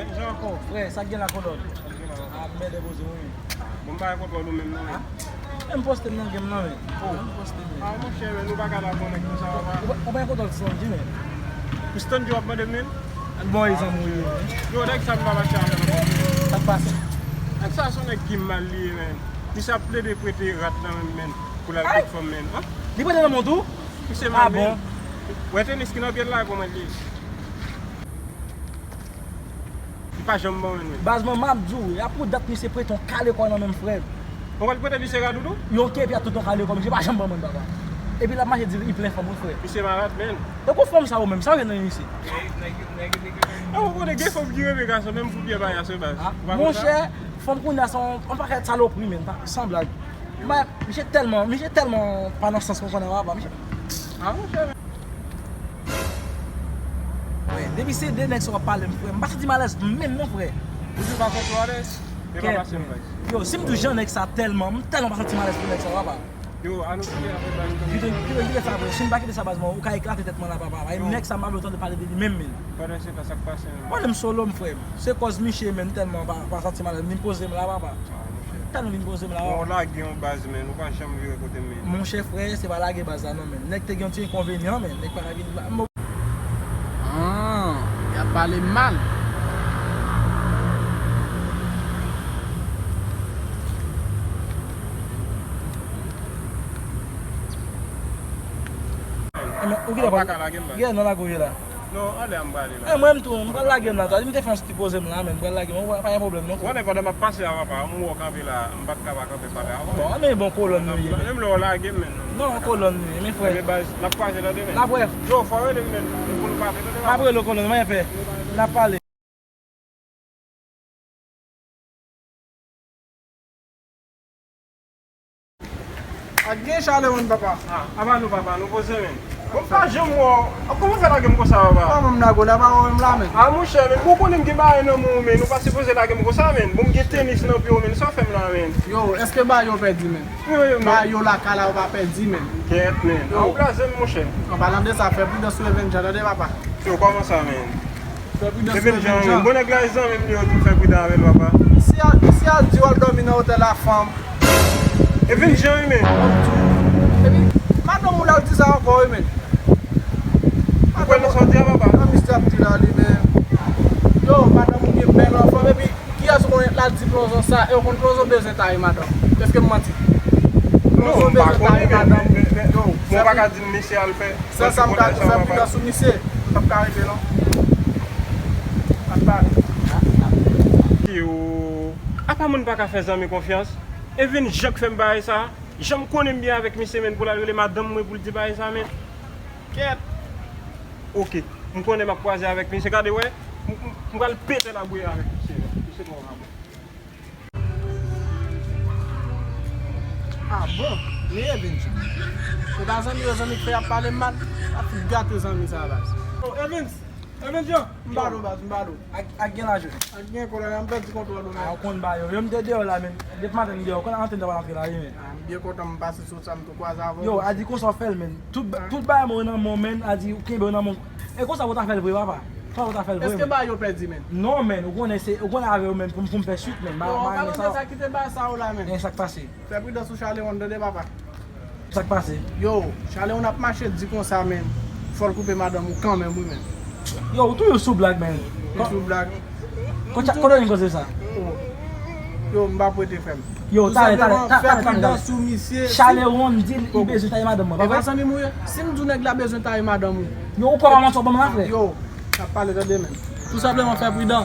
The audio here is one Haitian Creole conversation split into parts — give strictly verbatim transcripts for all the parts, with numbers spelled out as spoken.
Jan ankò. Frè, sa k gen la, kolòn? A, m byen depoze, wi. Bon, m pa gen kontwòl ou menm non, men. Men m poste m nan game nan, men. Oh. Men m poste m, men. Ah, monchè, men nou pa ka la konnen konsa, papa. Ou pa, ou pa gen kontwòl Stanley, men. Pou Stanley w ap mande m, men? Bon, e zanmi w ye, men. Yo, nèg sa m pa mache avè l ankò. Sa k pase? Nèg sa se yon nèg ki mal li ye, men. Misye ap plede prete rat nan men m, men, pou l al kot fanm, men. Li prete nan men w tou? Misye mal, men. Ah bon? Wè tenis ki nan pye l la, kòman li ye? Li pa janm ban mwen, men. Baz, mwen, m ap di w, y ap pou dat misye prete yon kale kò nan men m, frè. Ou pral prete misye rad ou tou? Yon kepi ak tout yon kale kò, misye pa janm ban mwen, papa. Epi l ap mache di li plen fanm, wi, frè. Misye malad, men. E kou fanm sa yo menm, sa yo gen nan misye? E ou konnen gen fanm ki renmen gason, menm pou pye bagay a se baz. Ah, ou pa konn sa? Monchè, fanm kounye a se yon, yon pakèt salopri, men, pa, san blag. Mwen, misye tèlman, misye tèlman pa nan sans mwen konnen, papa, misye. Ah, monchè, men. Wi, depi se de nèg sa w ap pale m, frè, m pa santi m alèz menm non, frè. Ou di w pa santi w alèz? E pa pase m, baz. Yo, si m di w jan nèg sa tèlman, m tèlman pa santi m alèz pou nèg sa, papa. Yo, ann kite afè baz. Kite, kite, kite sa, frè. Si m pa kite sa, baz, mwen, ou ka eklate tèt mwen la, papa. E nèg sa, m pa vle tande pale de li menm, men. Pandan se tan, sa k pase menm? Mwen menm solo m, frè. Se kòz misye, men, m tèlman pa, pa santi m alèz, m vin poze m la, papa. Tèlman vin poze m la. Bon, w lage yon baz, men, ou pa janm vire kote m, men. Monchè frè, se pa lage baz la non, men. Nèg te gen yon ti enkonvenyan, men. Nèg pa ka vin la. Ah, y ap pale m mal. Ou kite pa lage m, baz. Gen nan lage w ye la. Non, anlè a m prale la. E mwen menm tou, m pral lage m la tou. Di m te fè yon ti poze m la, men m pral lage m. Pa gen pwoblèm non. Konnen pandan m ap pase a, papa, m wè w kanpe la, m pa t ka pa kanpe pale avè w. Bon, men bon kolòn nou ye. Menm lè w lage m, men. Non, kolòn nou ye, men frè. Men baz, n ap kwaze tande, men. N ap wè. Yo, fò w rele m, men, pou nou pale tande, papa. M ap rele w kolòn, pa gen pè. N ap pale. Ak gen chalè moun papa. Ah, apa nou papa, nou poze men. Bon, m pa janm wè w. Kòman w fè lage m konsa, papa? Kòman m lage w la, pa wè m la, men. Ah, monchè, men, bon, konnen m gen bagay nan men w, men, ou pa sipoze lage m konsa, men. Bon, m gen tenis nan pye w, men, sa w fè m la, men. Yo, èske bagay yo pèdi, men? Wi, wi, men. Bagay yo lakay la, yo pa pèdi, men. Kèt, men. Yo. Ah, ou blaze m, monchè. An palan de sa, fè pridans sou Evenja, tande, papa. Yo, kòman sa, men? Fè pridans sou Evenja. Bon, nèg la e zanmi m li yo tou, fè pridan avè l, papa. Si a, si a di w al dòmi nan otèl a fanm. Evenja, wi, men. Epi, madanm ou la, l di sa ankò, wi, men. Ou kwè nan sa w di a, papa? Nan misye ap di la, li, men. Yo, madanm ou gen bèl anfòm, epi kiyès ou konnen la di Plonzo sa, e ou konn Plonzo bezwen taye madanm? Èske m manti? Non, m pa konnen, men, men, men, men, mwen pa ka di m mesye al fè. Sèl sa m ka di, fè pridans sou misye. M p ap ka rete non. M ap pale. Yo, apa moun pa ka fè zanmi konfyans? Evenja k fè m bagay sa. Jan m konnen m byen avèk misye, men, pou l al rele madanm mwen pou l di bagay sa, men. Kèt. Oke. M konnen m ap kwaze avèk misye. Gade, wè. M, m, m pral pete labouyi avèk misye. Misye twò vrèman. Ah bon? Men Evens. Se pa zanmi yo, zanmi k fè y ap pale m mal? Sa fout gate zanmi sa, baz. Oh, Evens! Evens Jean! M ba l ou, baz, m ba l ou. Ak, ak gen lajan. Ak gen kolonèl, m pèdi kontwòl ou, men. Ah, ou konn ba yo. Yo, m te deyò la, men. Depi maten m deyò. Ou konn antre m ta pral antre la, wi, men. Ah, m byen kontan m pase sou sa, m tou kwaze avè w. Yo, a di konsa w fè l, men. Tout ba-, tout bagay mwen nan men w, men. A di ou kenbe w nan men w. E konsa pou w ta fè l vre, papa. Konsa pou w ta fè l vre, men. Èske bagay yo pèdi, men? Non, men. Ou konnen se, ou konnen avè yo, men, pou m, pou m fè swit, men. Yo, an palan de sa, kite bagay sa yo la, men. Men sa k pase? Fè pridans sou Charleron, tande, papa. Sa k pase? Yo, Charleron ap mache di konsa, men. Fò l koupe madanm ou kanmenm, wi, men. Yo, ou toujou sou blag, men. Ou sou blag? Kote, kote w jwenn koze sa? Oh. Yo, m p ap rete, frè m. Yo, talè, talè, talè, talè. Tou senpleman, fè pridans sou misye. Charleron di li bezwen taye madanm mwen, papa. E pa zanmi m ou ye? Si m di w nèg la bezwen taye madanm ou. Yo, ou kwè pa manti w ban m la, frè? Yo, n ap pale, tande, men. Tou senpleman, fè pridan.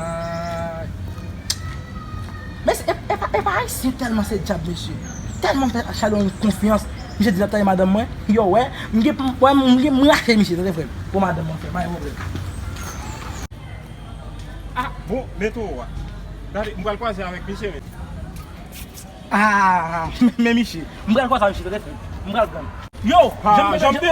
Men se, e, e pa, e pa ayisyen tèlman se dyab, mesye. Tèlman m fè Charleron konfyans. Misye di l ap taye madanm mwen. Yo, wè, m gen, wè, m gen, m rache misye, tande frè m. Pou madanm mwen, frè, pa gen pwoblèm. Ah, bon, men toro a. Gade, m pral kwaze avèk misye, men. Ah, men misye. M pral kwaze avèk misye, tande frè m. M pral pran l. Yo, jan m te, jan m te,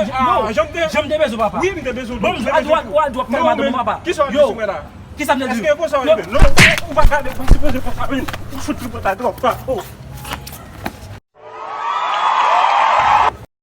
yo, jan m te bezwen w, papa. Wi, m te bezwen w. Bon, ou al dwòp, ou al dwòp taye madanm mwen, papa. Kisa w ap di sou mwen la? Kisa m te di? Èske e konsa w ye, men? Non, ou pa ka de, pa sipoze konsa, men. Ou fout tripotay twòp, pa. Oh.